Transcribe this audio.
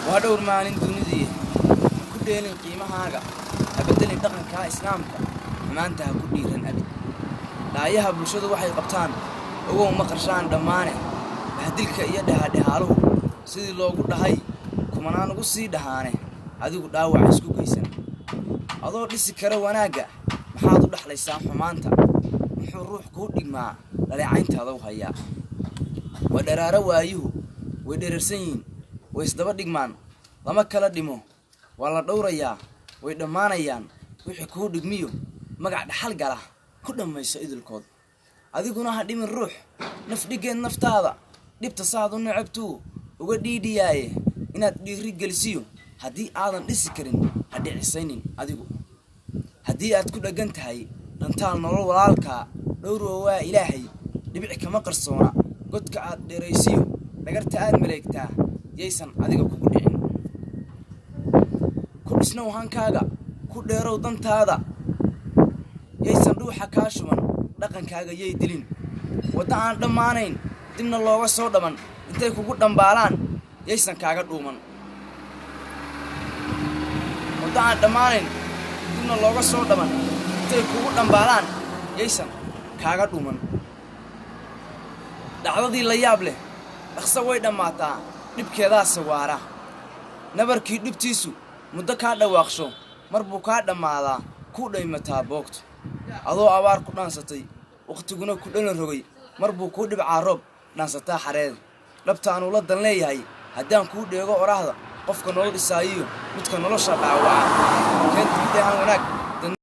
Waa dhowr maalin dunidii, ha ku dheelin qiimahaaga, ha beddelin dhaqankaa islaamka, xumaanta ha ku dhiiran abid. Dhaayaha bulshadu waxay qabtaan ogow ma qarshaan dhammaane. Bahdilka iyo dhehadhehaaluhu sidii loogu dhahay kumanaan ugu sii dhahaane, adigu dhaawaca isku geysan. Adoo dhisi kara wanaagga, maxaad u dhaxlaysaa xumaanta? Muxuu ruux kuu dhigmaa dhaleecayntaada u hayaa? Waa dharaaro waayuhu, way dherarsan yihiin, way isdaba dhigmaan, lama kala dhimo, waa la dhowrayaa, way dhammaanayaan. Wixii kuu dhigmiyo magac dhaxal gala ku dhammayso idilkood. Adiguna ha dhimin ruux naf dhiggeed naftaada, dhibta saad u necabtuu uga dhiidhiyaaye. Inaad dhiiri gelisiyo haddii aadan dhisi karin, ha dhicisaynin adigu. Haddii aad ku dheggan tahay dhantaal nolol walaalkaa, dhowroo waa Ilaahay, dhibic kama qarsoona. Godka aad dheeraysiyo dhagarta aad maleegtaa yaysan adiga kugu dhicin. Ku dhisnow hankaaga, ku dheerow dantaada, yaysan dhuuxa kaa shuban, dhaqankaaga yay dilin. Waddo aan dhammaanayn dibna looga soo dhaban intay kugu dhambaalaan yaysan kaaga dhuuman. Waddo aan dhammaanayn dibna looga soo dhaban intay kugu dhambaalaan yaysan kaaga dhuuman. Dhacdadii la yaab leh dhaqso way dhammaataa, dhibkeedaase waara. Nabarkii dhibtiisu muddo kaa dhawaaqsho mar buu kaa dhammaadaa, ku dhaymataa boogto. Adoo abaar ku dhaansatay, wakhtiguna ku dhalan rogay, mar buu kuu dhibcaa roob dhaansataa xareed. Dhabtaanuu la dan leeyahay haddaan kuu dheego oraahda, qofka nolol dhisaayiyo midka nolosha dhaawaca, keen dibdhehan wanaag.